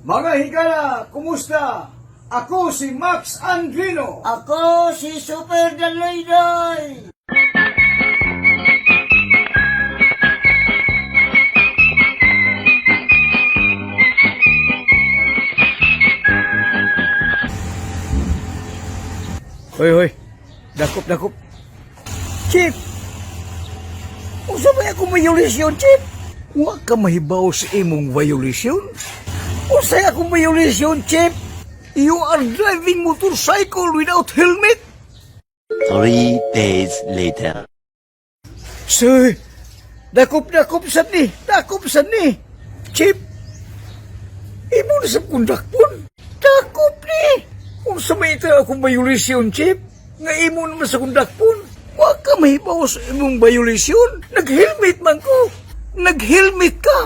Mga higala, kumusta? Ako si Max Andrino. Ako si Super Daloydoy! Hoy, hoy. Dakop, dakop. Chief! Unsa may akong violation, Chief? Wa ka mahibaw sa imong violation? Unsa akong violation, Chief? You are driving motorcycle without helmet? 3 days later. Sir, dakop, dakop sad ni. Dakop sad ni. Chief, imo na sa kong dakpon. Dakop ni. Unsa may ito akong violation, Chief? Nga imo naman sa kong dakpon. Wa ka mahibaw sa imong violation. Nag-helmet man ko. Nag-helmet ka.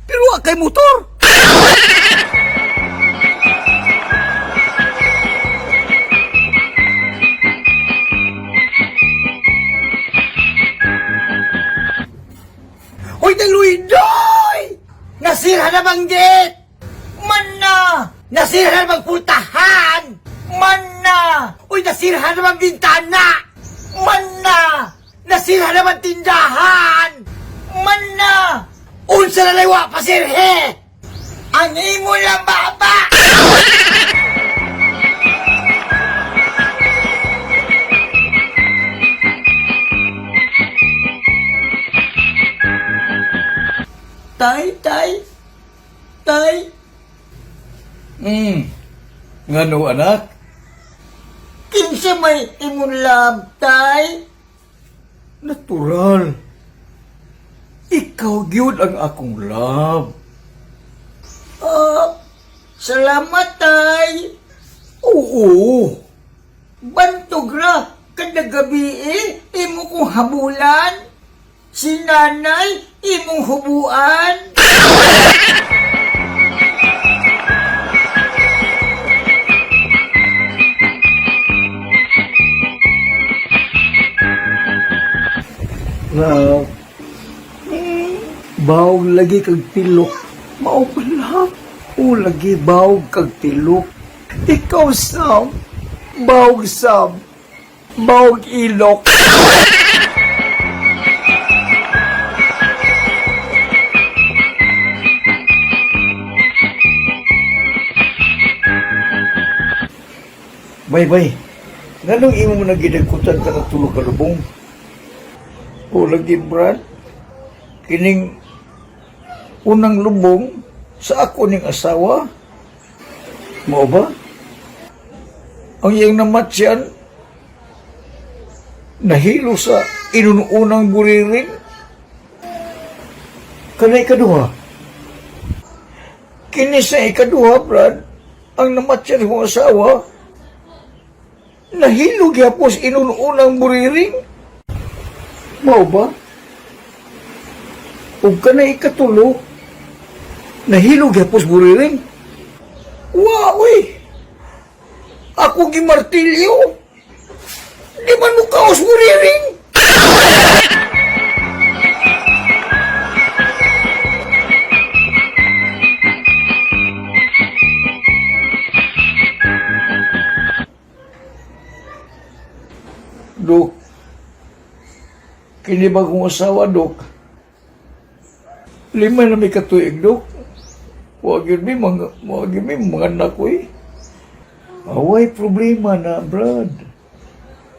Pero wa kay motor. Hoy, Daloydoy! Nasira na banggit! Man na! Nasira na bang pultahan! Man na! Uy, nasira na bang bintana! Man na! Nasira na bang tindahan! Man na! Unsa na laywa pa, sirhe! Ang imo lang baba! Tay, tay, tay, Ngano, anak? kinsa may imong love, tay? Natural. Ikaw gyud ang akong love. Oh, salamat, tay. Oo. Bantog ra, kada gabi eh, imo kong habulan. Si nanay, imong hubuan. Love. Bawog lagi kag tilok. Mao pa love. O lagi bawog kag tilok. Ikaw Sam. Bawog Sam. Bawog ilok. Bay bay. Nganong imo mo nagidagkutan ka na tulo ka lubong? O lagi Brad, kining unang lubong sa ako ning asawa. Mao ba? Ang iyang namatyan, nahilo sa inununang buriring. Kanay ikaduha. Kini sa ikaduha, Brad, ang namatyan kong asawa, nahilo gyapos inununang buriring. Mao ba? Ug kanay ikatulo, nahilo gyapos buriring. Wa, uy! Ako gimartilyo. Di man mo kaos buriring. Dok, kini ba kong asawa, Dok? 5 na may katuig, Dok. Wag yun mi, mga, wag yun mi, mga anak ko eh. Away problema na, Brad.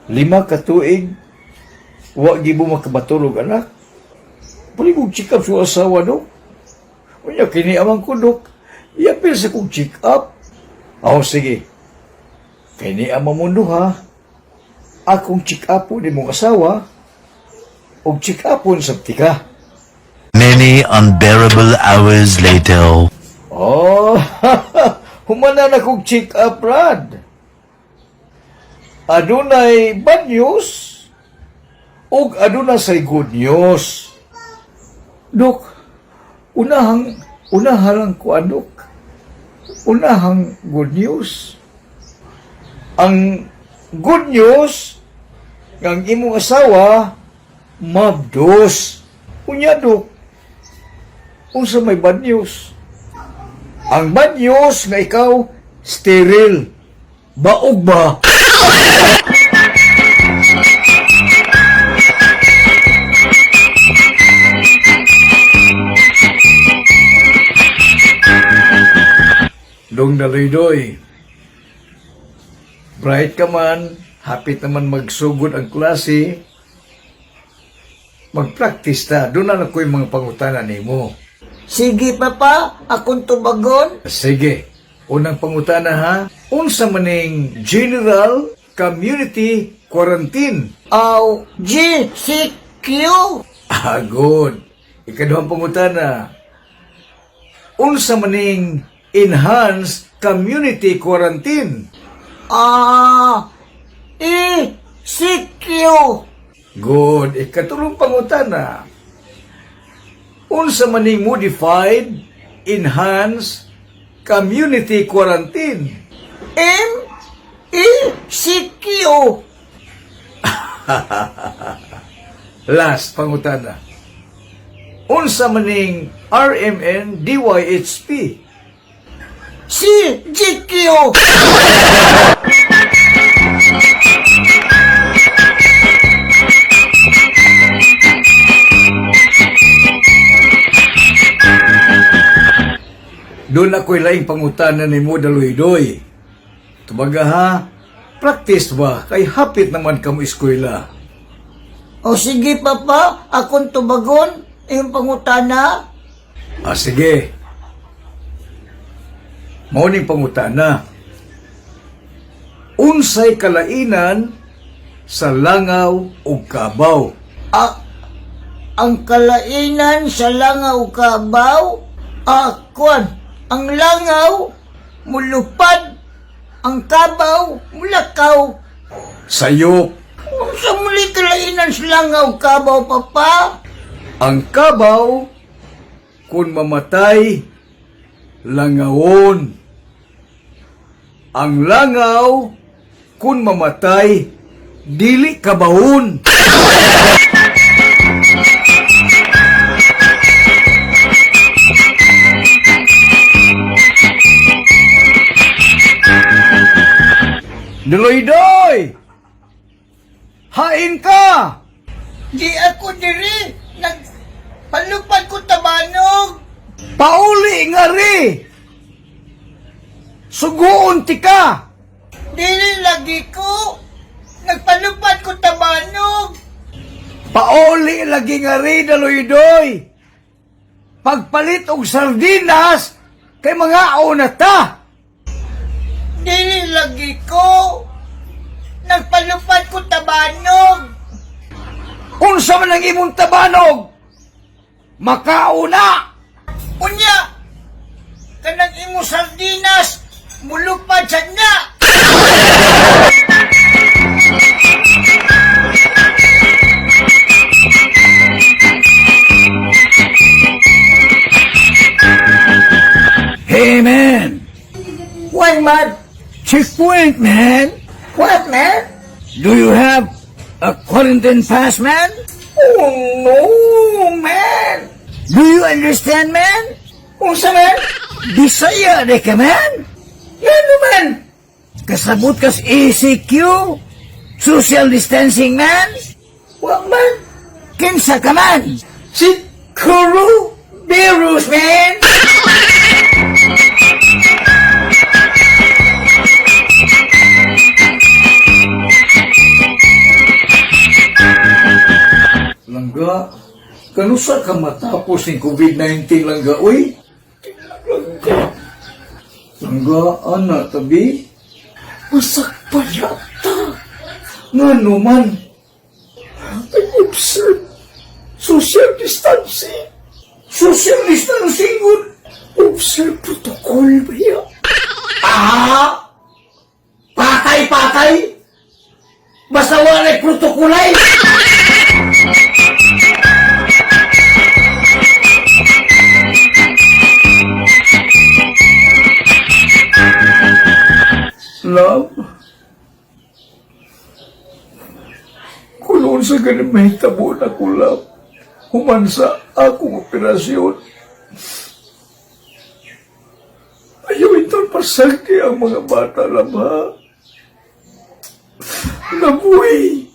5 ka tuig, wa gi mo makabatulog, anak. Pwede kong check up sa asawa, Dok. Unya, kini amang ko, Dok. Iapil sa kong check up. Oh, sige. Kini amang mundo, ha. Akong check up po ni mong asawa, og check up po sa tika. Many unbearable hours later. Oh, humana na kong check up, Brad. Adunay bad news ug aduna say good news. Dok, unahang unahalang ko dok. Unahang good news. Ang good news ng imong asawa mabdos. Unya dok, unsa may bad news? Ang bad news nga ikaw, sterile. Baog ba? Dong daloy-doy. Bright ka man, hapit naman magsugod ang klase, mag-practice ta. Doon na ko'y mga pangutana nimo. Sige, Papa, akong tubagon. Sige, unang pangutana ha. Unsa maning General Community Quarantine? Aw, GCQ. Ah, good. Ikaduhang pangutana. Unsa maning Enhanced Community Quarantine? Ah, ECQ. Good. Ikatulong pangutana. Unsa maning modified enhanced community quarantine? MECQ. Last pangutana. Unsa maning RMN DYHP? CGQ. Doon ako'y laing pangutana ni mo daloy-doy. Tubaga ha, practice ba kay hapit naman kamo eskwela. O sige, Papa, akong tubagon. Iyong pangutana. Ah, sige. Mao ning pangutana. Unsay kalainan sa langaw ug kabaw? Ah, ang kalainan sa langaw kabaw, ah, kuwan, ang langaw, mulupad, ang kabaw, mulakaw. Sayop. Unsa muli kalainan sa langaw kabaw, Papa? Ang kabaw kung mamatay langawon. Ang langaw kung mamatay dili kabawon. Duloy-doy! Hain ka! Di ako diri, nagpalupad ko tabanog. Pauli nga ri! Suguon ti ka! Dili lagi ko, nagpalupad ko tabanog. Pauli lagi nga ri daloy-doy! Pagpalit og sardinas kay mga na ta! Dili lagi ko, nagpalupad ko tabanog. Unsa man ang imong tabanog? Makauna! Unya, kanang imo sardinas, mulupad sa na. Hey man! Why, man? Checkpoint man! What, man? Do you have a quarantine pass, man? Oh, no, man. Do you understand, man? Unsa, man? Bisaya de ka, man? Ngano, man? Kasabot kas ECQ? Social distancing, man? Wa, man? Kinsa ka man? Si Kuru Virus, man. Langga, kanusa ka matapos ng COVID-19, langga, uy? Langga, langga, ana, tabi? Masakpan yata. Nga naman, I observe social distancing. Social distancing, good. Observe protocol ba yan? Ah! Patay, patay! Basta wala protokolay! Love, kulon sa ganing mahitabo na ko, love. Human sa akong operasyon. Pasagdi ang mga bata, love, ha? Nabuhi.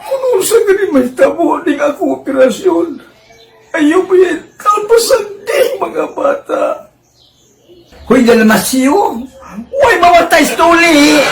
Kung unsa gani mahitabo ning akong operasyon, ayaw ba yan? Pasagdi mga bata. Hoy, Dalmasyo! Uy, mamatay stuli!